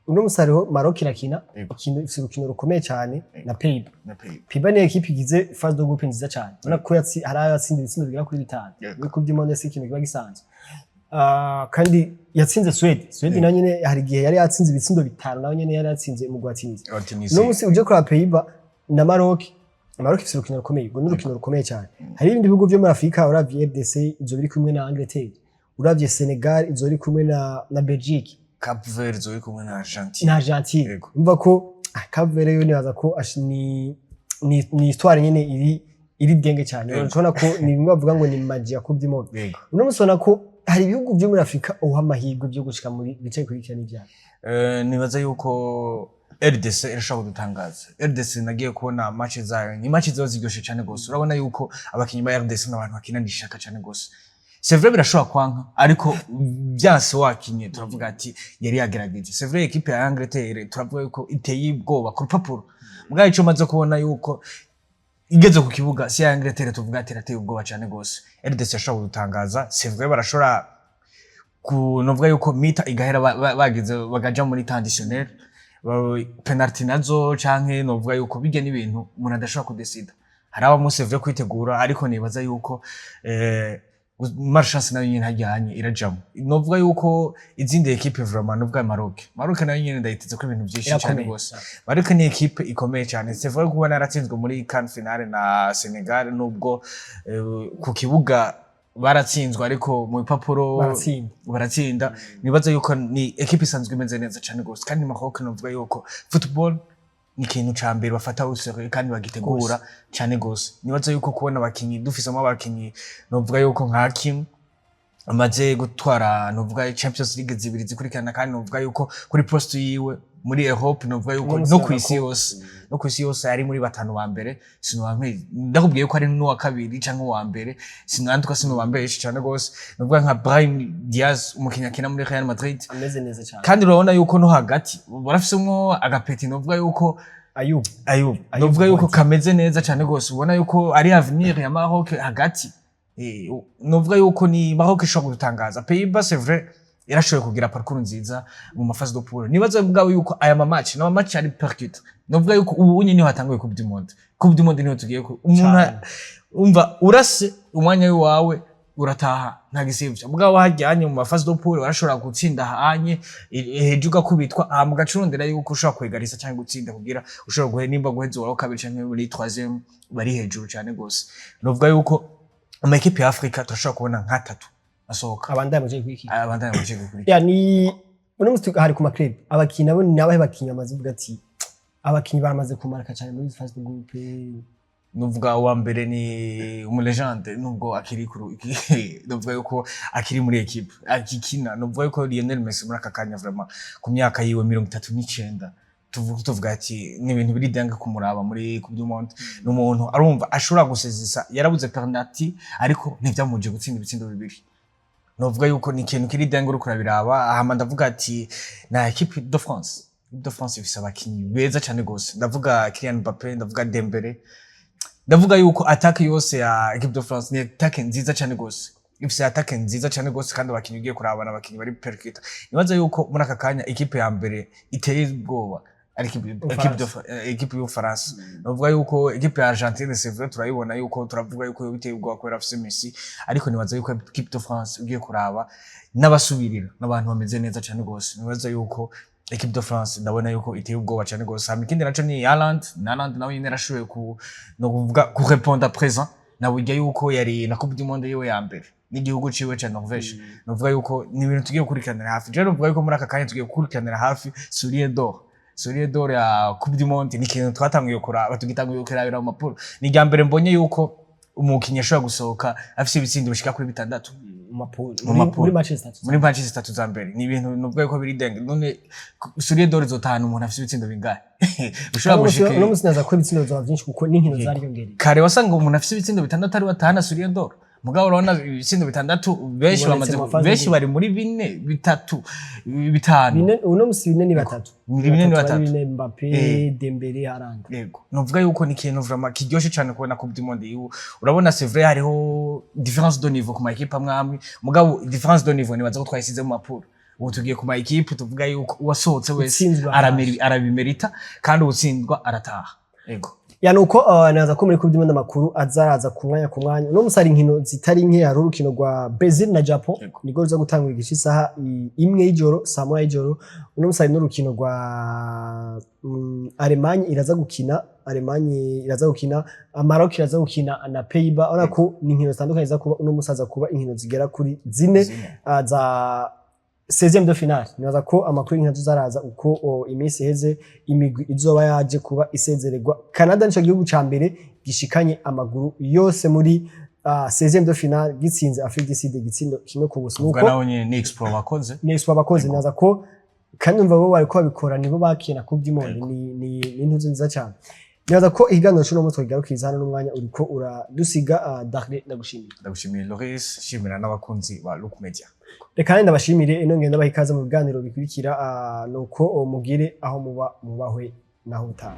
Uno musi hariho Maroc irakina ifise urukino rukomeye cyane na Pays-Bas. Na Pays. Pays-Bas ni équipe igize phase de groupe nziza cyane, ubona ko hari aho yatsinze ibitsindo bigera kuri bitanu muri Coupe du Monde, si ikintu kiba gisanzwe. Ah, kandi yatsinze Suède. Suède nayo nyene hari igihe yari yatsinze ibitsindo bitanu, nayo nyene yari yatsinze umugwi wa Tunisia. Wa Tunisia. Uno musi uje kuraba Pays-Bas na Maroc, Maroc ifise urukino rukomeye, urwo ni urukino rukomeye cyane. Hari ibindi bihugu vyo muri Afrika, uravye RDC izo biri kumwe na Angleterre, uravye Senegal izo biri kumwe na Belgique. Cape Verde zori kumwe na Argentine. Na Argentine. Umva ko Cape Verde yo nibaza ko ni histoire nyene iri denge cyane. Urabona ko ni bimwe bavuga ngo ni magie ya Coupe du Monde. Uno musi ubona ko hari ibihugu vyo muri Afrika uha amahirwe byo gushika muri bice bikurikirana ibyaha? Nibaza yuko RDC irashobora kudutangaza. RDC nagiye kubona match zayo, ni match ziba ziryoshe cyane gose. Urabona yuko abakinyi ba RDC n'abantu bakinana ishaka cyane gose. C'est vrai, birashobora kwanka, ariko byanse wakinye turavuga ati yari yagerageje. C'est vrai, équipe ya Angleterre turavuga yuko iteye ubwoba ku rupapuro. Mugabo ico maze kubona yuko igeze ku kibuga si ya Angleterre tuvuga ati irateye ubwoba cyane gose. RDC yashobora kudutangaza. C'est vrai, barashobora ku novuga yuko mi-temps igahera bagize bagaja muri temps additionnel, penalty nazo, canke novuga yuko bijya n'ibintu umuntu adashobora kudesida. Hari aba munsi vyo kwitegura, ariko nibaza yuko malchance nayo nyene hajyanye irajamo. Novuga yuko izindi équipe vraiment, novuga Maroc. Maroc nayo nyene ndayiteze ko ibintu vyinshi cyane Irakomeye. gose. Maroc ni équipe ikomeye cyane. C'est vrai kuba naratsinzwe muri CAN finale na Senegal, nubwo ku kibuga baratsinzwe, ariko mu bipapuro Baratsinda. Baratsinda. Nibaza yuko ni équipe isanzwe imeze neza cyane gose. Kandi Maroc novuga yuko football ni ikintu ca mbere bafata au sérieux kandi bagitegura cyane gose. Nibaza yuko kubona abakinyi dufisemo, abakinyi novuga yuko nka Hakim amaze gutwara novuga Champions League zibiri zikurikirana, kandi novuga yuko kuri poste yiwe muri Europe, novuga yuko Uno no musi kw'isi yose, no kw'isi yose ari muri batanu ba mbere. Sinobampe ndakubwiye ko ari n'uwa kabiri canke uwa mbere, sinandwa sinobambeshe cane gose. Novuga nka Brahim Diaz, umukinyi akina muri Real Madrid, ameze neza cyane. Kandi urabona yuko no hagati barafisemwo agapeti, novuga yuko Ayub. Ayub, Ayub novuga yuko Boadi. kameze neza cane gose. Ubona yuko ari avenir ya Maroc hagati. Novuga yuko ni Maroc ishobora kudutangaza. Pays-Bas, c'est vrai, yarashoboye kugira parcours nziza mu ma phase de poule. Nibaza bwawe yuko aya ma match n'ama match ari percute. Novuga yuko ubu unye niho hatanguye Coupe du Monde. Coupe du Monde niho tugiye ku umuntu Cane. umva urase umwanya wawe urataha nta gisivyo. Mugabo hajyanye mu ma phase de poule barashobora gutsinda hanye hejuru ugakubitwa, hama ugacurondera yuko ushobora kwegarisa cyangwa gutsinda kugira ushobora guhe nimba guheza uwa kabiri canke muri troisième bari hejuru cyane gose. Novuga yuko ama équipe ya Afrika turashobora kubona nk'atatu asohoka. Abandanya mu gihe. Abandanya mu gihe gikurikira. Ya, ni uno musi hari ku ma club, abakinyi nabo ni abahe bakinyi bamaze kuvuga ati abakinyi baramaze kumarika cyane muri phase de groupe? Nuvuga uwa mbere ni umu légende, nubwo akiri kuru, nuvuga yuko akiri muri équipe akikina. Nuvuga yuko Lionel Messi muri aka kanya, vraiment, ku myaka yiwe 39, tuvuga ati ni ibintu biri dingue kumuraba muri Coupe du Monde. Ni umuntu arumva ashobora gusezesa, yarabuze penalty ariko ntivyamuje gutsinda ibitsindo bibiri. Novuga yuko ni ikintu kiri dingue uriko urabiraba. Hama ndavuga ati na équipe de France, équipe de France ifise abakinyi beza cane gose. Ndavuga Kylian Mbappé, ndavuga Dembélé, ndavuga yuko attaque yose ya équipe de France ni attaque nziza cane gose, ifise attaque nziza cane gose, kandi abakinyi ugiye kurabana abakinyi bari percutant. Nibaza yuko muri aka kanya équipe ya mbere iteye ubwoba ari équipe y'Ubufaransa. Novuga yuko équipe ya Argentine, c'est vrai, turayibona yuko turavuga yuko biteye ubwoba kubera afise Messi, ariko nibaza yuko équipe de France ugiye kuraba n'abasubirira n'abantu bameze neza cane gose. Nibaza yuko équipe de France ndabona yuko iteye ubwoba cane gose. Hama ikindi naco ni Haaland. Haaland nawe nyene yarashoboye ku no kuvuga ku répondre présent, na burya yuko yari na Coupe du Monde yiwe ya mbere n'igihugu ciwe ca Norvège. Novuga yuko ni ibintu tugiye gukurikiranira hafi. Jewe novuga yuko muri aka kanya tugiye gukurikiranira hafi Soulier d'Or. Soulier d'Or ya Coupe du Monde ni ikintu twatanguye kuraba, tugitanguye kurabira mu mapuro. Ni irya mbere mbonye yuko umukinyi ashobora gusohoka afise ibitsindo bishika kuri bitandatu mu mapuro mu mapuro. Muri match zitatu. Muri match zitatu za mbere. Ni ibintu nuvuga yuko biri dingue. None Soulier d'Or izotahana umuntu afise ibitsindo bingahe ushobora gushika? Uno munsi naza ko ibitsindo bizaba byinshi kuko n'inkino zariyongereye. Kare wasanga umuntu afise ibitsindo bitandatu ari batahana Soulier d'Or, mugabo urabona ibitsindo bitandatu benshi Bibonetse bamaze mu ma phases. Benshi bari muri bine, bitatu, bitanu. Bine, uno munsi bine ni batatu. Bine ni bari. batatu. Bine: Mbappe, Dembele, Haaland. Yego, nuvuga yuko ni ikintu vraiment kiryoshe cyane kubona Coupe du Monde yiwe. Urabona, c'est vrai, hariho différence de niveau ku ma équipe amwe amwe, mugabo différence de niveau nibaza ko twayisize mu mapuro. Ubu tugiye ku ma équipe, tuvuga yuko uwasohotse wese Utsinzwe arabimerita, kandi uwutsindwa arataha. Yego. Ya, nuko naza ko muri Coupe du Monde amakuru azaraza ku mwanya ku mwanya. Uno munsi hari inkino zitari nke. Hari urukino rwa Brazil na Japon, nirwo ruza gutangura igice isaha 1 y'ijoro, saa 1 y'ijoro. Uno munsi hari n'urukino rwa Allemagne iraza gukina, Allemagne iraza gukina, Maroc iraza gukina na Pays-Bas. Urabona ko ni inkino zitandukanye ziza kuba uno munsi. Haza kuba inkino zigera kuri zine Zine. Za 16e de finale. Nibaza ko amakuru y'inkino zaraza uko iminsi iheze, imigwi izoba yaje kuba isezererwa. Canada nico gihugu ca mbere gishikanye amaguru yose muri 16e de finale, gitsinze Afrique du Sud igitsindo 1-0. Ubwo Nuko nawe nyene ni exploit wakoze. Ni exploit bakoze. Nibaza ko kandi umva bo bariko babikora, nibo bakiye na Coupe du Monde. Ni intuzo nziza cyane. Nibaza ko ikiganiro c'uno munsi twakigarukiriza hano, n'umwanya uriko uradusiga. Darley, ndagushimiye. Ndagushimiye Loris, shimira n'abakunzi ba Look Media. Reka kandi ndabashimire ino ngendo, baha ikaze mu biganiro bikurikira. Nuko mugire aho muba mubahwe, naho utaha.